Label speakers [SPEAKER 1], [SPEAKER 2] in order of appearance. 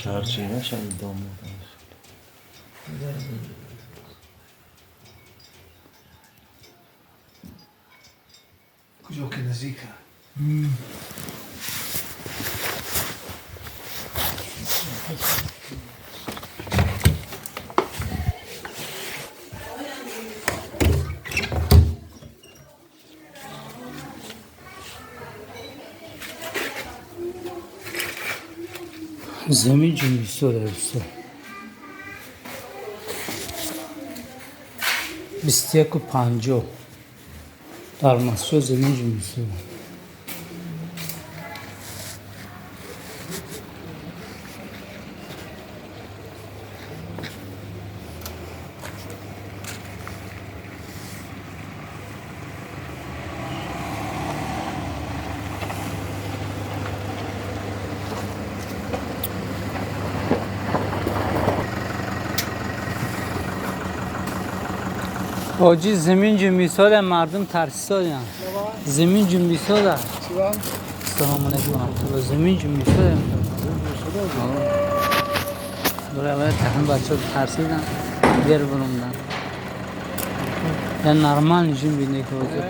[SPEAKER 1] شرجی نشد داماد.
[SPEAKER 2] کجا که نزدیکه.
[SPEAKER 3] Замин ҷумбистода, дӯсто, 21,50 дар Москва замин ҷумбистода. Ҳоҷӣ, замин ҷумбистода, мардум тарсисодян. Замин ҷумбистода. Салому алейкум ва раҳматуллоҳ. Замин ҷумбистода. Буралар таҳм бачаҳо тарсидан бер бурумдан. Я нормально ҷумбине ки ҳозир.